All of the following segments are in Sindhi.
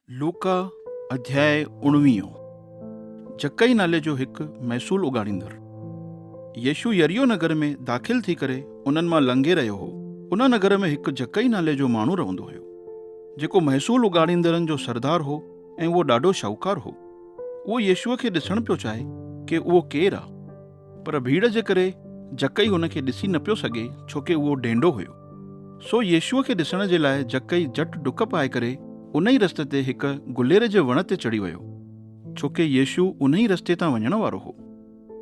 لوڪا اڌياء اڻويهون، جڪئي نالي جو هڪ محصول اڳاڙيندڙ. يسوع يريحو نگر ۾ داخل ٿي ڪري انهن مان لنگهي رهيو هو. ان نگر ۾ هڪ جڪئي نالي جو ماڻهو رهندو هيو، جيڪو محصول اڳاڙيندڙن جو سردار هو ۽ اهو ڏاڍو شاهوڪار هو. اهو يسوع کي ڏسڻ پيو چاهي ڪي اهو ڪير آ؟ پر ڀيڙ جي ڪري جڪئي هن کي ڏسي نه پيو سگهي، ڇوڪه اهو ڊينڊو هيو. سو يسوع کي ڏسڻ جي لاء جڪئي جهٽ ڊڪ پائي ڪري انهي رستي تي هڪ گلير جي وڻ تي چڙهي ويو، ڇوڪه يسوع انهي رستي تان وڃڻ وارو هو.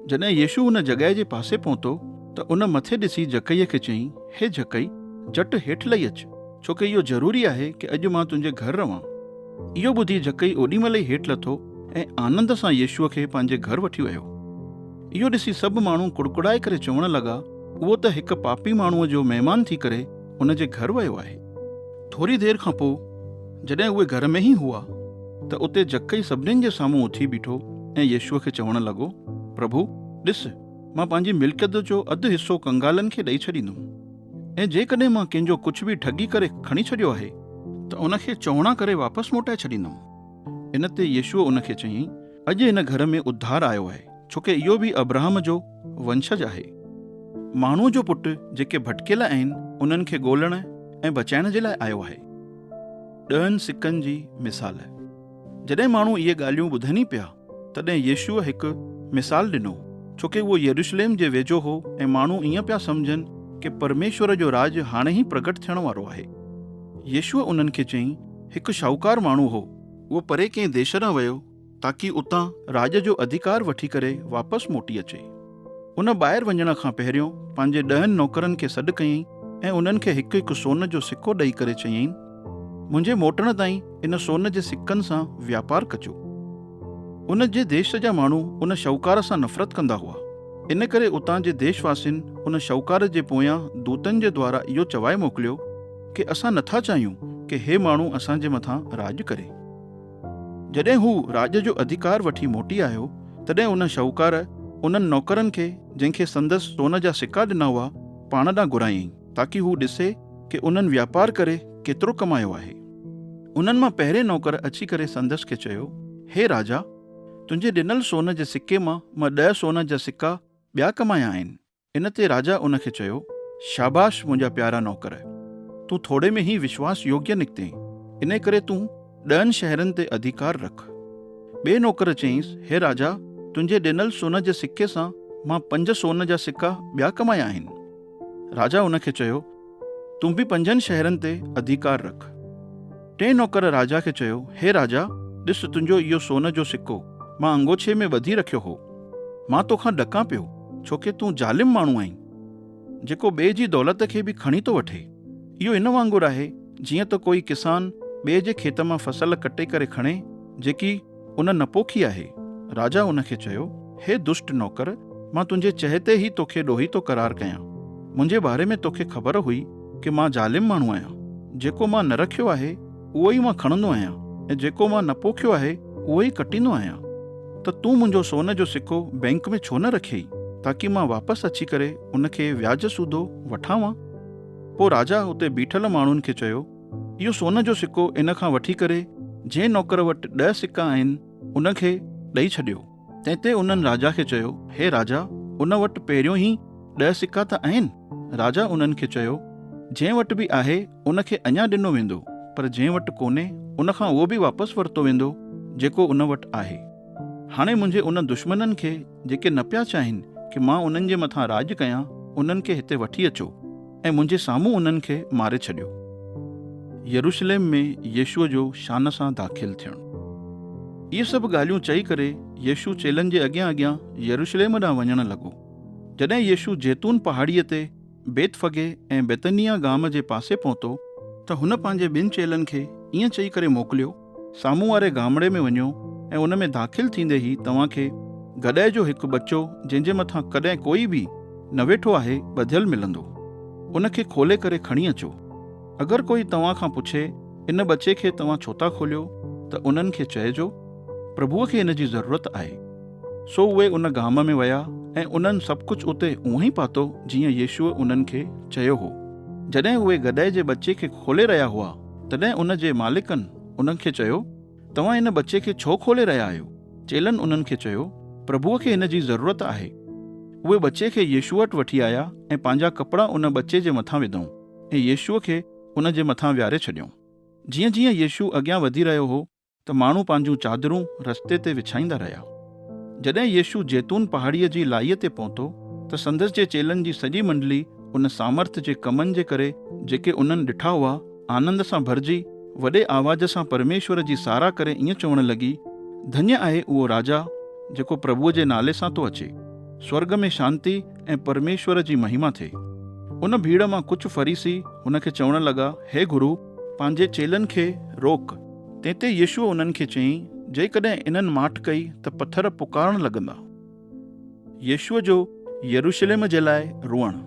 جڏهن يسوع ان جڳهه جي پاسي پهتو ته ان مٿي ڏسي جڪئيء کي چيائين، هي جڪئي، جهٽ هيٺ لهي اچ، ڇوڪه اهو ضروري آهي ڪه اڄ مان تنهنجي گهر رهان. اهو ٻڌي جڪئي اوڏي مهل ئي هيٺ لٿو ۽ آنند سان يسوع کي پنهنجي گهر وٺي ويو. اهو ڏسي سڀ ماڻهو ڪڙڪڙائي ڪري چوڻ لڳا، اهو ته هڪ پاپي ماڻهوء جو مهمان ٿي ڪري ان جي گهر ويو آهي. ٿوري دير کان پوء جڏهن اهي گهر ۾ ئي هئا ته اتي جڪئي سڀنين جي سامهون اٿي بيٺو ۽ يسوع کي چوڻ لڳو، پرڀو، ڏس، مان پنهنجي ملڪيت جو اڌ حصو ڪنگالن کي ڏئي ڇڏيندم. ۽ جيڪڏهن مان ڪنهن جو ڪجهه به ٺڳي ڪري کڻي ڇڏيو آهي ته ان کي چئوڻا ڪري واپس موٽائي ڇڏيندم. ان تي يسوع ان کي چيائين، اڄ هن گهر ۾ اڌار آيو آهي، ڇوڪه اهو به ابرهام جو ونشج آهي. ماڻهوء جو پٽ جيڪي ڀٽڪيل آهن، انهن کي ڳولڻ ۽ بچائڻ جي لاء آيو آهي. ڏهن سڪن جي مثال. جڏهن ماڻهو اهي ڳالهيون ٻڌن ئي پيا، تڏهن يسوع هڪ مثال ڏنو، ڇوڪه اهو يروشلم جي ويجهو هو ۽ ماڻهو ائين پيا سمجهن ڪي پرميشور جو راڄ هاڻي ئي پرگٽ ٿيڻ وارو آهي. يسوع انهن کي چيائين، هڪ شاهوڪار ماڻهو هو. اهو پري ڪنهن ديش ڏانهن ويو، تاڪي اتان راڄ جو اڌيڪار وٺي ڪري واپس موٽي اچي. ان ٻاهر وڃڻ کان پهريون پنهنجي ڏهن نوڪرن کي سڏ ڪيائين ۽ انهن کي هڪ هڪ سون جو سڪو ڏئي ڪري چيائين، منهنجي موٽڻ تائين ان سون جي سڪن سان وياپار ڪجو. ان جي ديش جا ماڻهو ان شاهوڪار سان نفرت ڪندا هئا. ان ڪري اتان جي ديش واسين ان شاهوڪار جي پويان دوتن جي دوارا اهو چوائي موڪليو ڪي اسان نٿا چاهيون ڪي هي ماڻهو اسان جي مٿان راڄ ڪري. جڏهن هو راڄ جو اڌيڪار وٺي موٽي آيو، تڏهن ان شاهوڪار انهن نوڪرن کي جنهن کي سندس سون جا سڪا ڏنا هئا، پاڻ ڏانهن گهرايائين. تاڪي هو ڏسي ڪي انهن وياپار ڪري ڪيترو ڪمايو آهي. انهن مان پهرين نوڪر اچي ڪري سندس کي چيو، هي راجا! تنهنجي ڏنل سون جي سڪي مان مان ڏهه سون جا سڪا ٻيا ڪمايا آهن. ان تي راجا ان کي چيو، شاباش منهنجا پيارا نوڪر! تون ٿوري ۾ ئي وشواس يوگيه نڪتين، انهي ڪري تون ڏهن شهرن تي اڌيڪار رک. ٻئي نوڪر چيائينس، هي راجا! تنهنجي ڏنل سون جي سڪي سان مان پنج سون جا سڪا ٻيا ڪمايا آهن. راجا ان کي چيو، تون به پنجن شهرن تي اڌيڪار رک. ٽئين نوڪر راجا کي چيو، هي راجا! ڏس تنهنجو اهو سون جو سڪو مان انگوڇي ۾ ٻڌي رکيو هو. مان توکان ڏڪان پيو، ڇوڪه تون ظالم ماڻهو آهين، جيڪو ٻئي جي دولت کي به کڻي ٿو وٺي. اهو ان وانگر آهي، جيئن ته ڪوئي ڪسان ٻئي جي کيت مان فصل ڪٽي ڪري کڻي، جيڪي ان نه پوکي آهي. راجا ان کي چيو، هي دشٽ نوڪر، مان تنهنجي چئي تي ئي توکي ڏوهي ٿو قرار ڪيان. منهنجي باري ۾ توکي خبر هئي ڪي مان ظالم ماڻهو آهيان. جيڪو مان نه رکيو آهي، اهو ئي مان کڻندو آهيان ۽ جيڪو مان نه پوکيو آهي، اهو ئي ڪٽيندو آهيان. ته تون منهنجو سون جو سڪو بئنڪ ۾ ڇو نه رکيئي، تاڪي مان واپس اچي ڪري ان کي وياج سوڌو وٺان ها؟ پوء راجا اتي بيٺل ماڻهن کي چيو، اهو سون جو سڪو ان کان وٺي ڪري جنهن نوڪر وٽ ڏهه سڪا آهن، ان کي ڏئي ڇڏيو. تنهن تي انهن راجا کي چيو، هي راجا! ان وٽ پهريون ئي ڏهه سڪا ته آهن. راجا انهن کي چيو، جنهن وٽ به آهي، ان کي اڃا ڏنو ويندو، پر جنهن وٽ ڪونهي، ان کان اهو به واپس ورتو ويندو، جيڪو ان وٽ آهي. هاڻي منهنجي انهن دشمنن کي، جيڪي نه پيا چاهين ڪي مان انهن جي مٿان راڄ ڪيان، انهن کي هتي وٺي اچو ۽ منهنجي سامهون انهن کي ماري ڇڏيو. يروشلم ۾ يسوع جو شان سان داخل ٿيڻ. اهي سڀ ڳالهيون چئي ڪري يسوع چيلن جي اڳيان اڳيان يروشلم ڏانهن وڃڻ لڳو. جڏهن يسوع زيتون پهاڙيء تي بيتفگي ۽ بيتعنياه گام جي پاسي پهتو، ته هن پنهنجي ٻن چيلن کي ائين چئي ڪري موڪليو، سامهون واري گامڙي ۾ وڃو ۽ ان ۾ داخل ٿيندي ئي توهان کي گڏهه جو هڪ ٻچو جنهن جي مٿان ڪڏهن ڪوئي به نه ويٺو آهي ٻڌيل ملندو. ان کي کولي ڪري کڻي اچو. اگر ڪوئي توهان کان پڇي، ان ٻچي کي توهان ڇو ٿا کوليو؟ ته انهن کي چئجو، پرڀوء کي ان جي ضرورت آهي. سو اهي ان گام ۾ ويا ۽ انهن سڀ ڪجهه اتي اونهي پاتو جيئن يسوع انهن کي چيو هو. جڏهن اهي گڏهه جي ٻچي کي کولي رهيا هئا، تڏهن ان جي مالڪن انهن کي چيو، توهان هن ٻچي کي ڇو کولي رهيا آهيو؟ چيلن انهن کي چيو، پرڀوء کي هن جي ضرورت آهي. اهي ٻچي کي يسوع وٽ وٺي آيا ۽ پنهنجا ڪپڙا ان ٻچي جي مٿان وڌائون ۽ يسوع کي ان جي مٿان ويهاري ڇڏيائون. جيئن جيئن يسوع اڳيان وڌي رهيو هو ته ماڻهو پنهنجون چادرون رستي تي وڇائيندا رهيا. جڏهن يسوع زيتون پهاڙيء جي لاهيء تي پهتو ته سندس جي چيلن جي سڄي منڊلي ان سامرٿ جي ڪمن جي ڪري جيڪي انهن ڏٺا هئا، آنند سان ڀرجي وڏي آواز سان پرميشور جي ساراهه ڪري ائين چوڻ لڳي، ڌنيه آهي اهو راجا جيڪو پرڀوء جي نالي سان ٿو اچي. سورڳ ۾ شانتي ۽ پرميشور جي مهما ٿئي. ان ڀيڙ مان ڪجهه فريسي هن کي چوڻ لڳا، هي گرو! پنهنجي چيلن کي روڪ. تنهن تي يسوع انهن کي چيائين، جيڪڏهن انهن ماٺ ڪئي ته پٿر پڪارڻ لڳندا. يسوع جو يروشلم جي لاء روئڻ.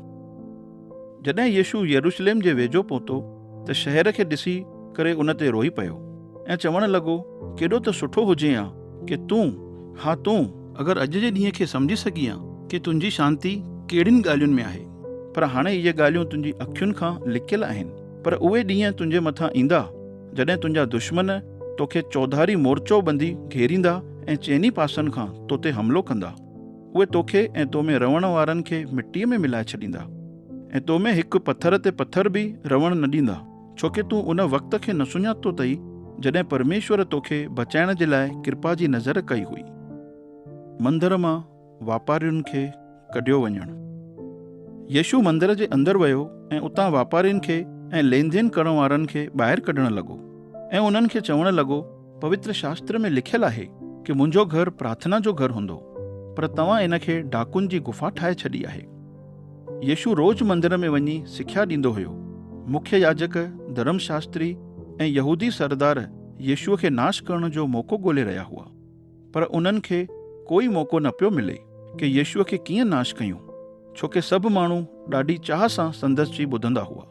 جڏهن يسوع يروشلم جي ويجهو پهتو ته شهر کي ڏسي ڪري ان تي روئي پيو ۽ چوڻ لڳو، ڪيڏو ته سٺو هجين ها ڪي تون، ها تون، اگر اڄ جي ڏينهن کي سمجهي سگهين ها ڪي تنهنجي شانتي ڪهڙين ڳالهين ۾ آهي، پر هاڻي اهي ڳالهيون تنهنجي اکين کان لڪيل آهن. پر اهي ڏينهن تنهنجي مٿان ايندا، جڏهن تنهنجا دشمن توکي چوڌاري مورچو ٻنڌي گهيريندا ۽ چئني پاسن کان تو تي حملو ڪندا. اهي توکي ۽ تو ۾ رهڻ وارن کي مٽيء ۾ ملائي ڇڏيندا ۽ تو ۾ هڪ پٿر تي پٿر به رهڻ نه ڏيندا، ڇوڪه تون ان وقت کي نه سڃاتو اٿئي، جڏهن پرميشور توکي بچائڻ جي لاء ڪرپا جي نظر ڪئي هئي. مندر مان واپارين کي ڪڍيو وڃڻ. يسوع مندر جي اندر ويو ۽ اتان واپارين کي ۽ ليندين ڪرڻ وارن کي ٻاهر ڪڍڻ لڳو ۽ انهن کي چوڻ لڳو، پوتر شاستر ۾ لکيل آهي ڪي منهنجو گهر پرارٿنا جو گهر هوندو، پر توهان ان کي ڊاڪن جي گفا ٺاهي ڇڏي آهي. يسوع روز مندر ۾ وڃي سکيا ڏيندو هيو. مکيه ياجڪ، ڌرم شاستري ۽ يهودي سردار يسوع کي ناش ڪرڻ جو موقعو ڳولي رهيا هئا. پر انهن کي ڪوئي موقعو نه پيو ملي ڪي يسوع کي ڪيئن ناش ڪيون، ڇو ڪي سڀ ماڻهو ڏاڍي چاهه سان سندس جي ٻڌندا هئا.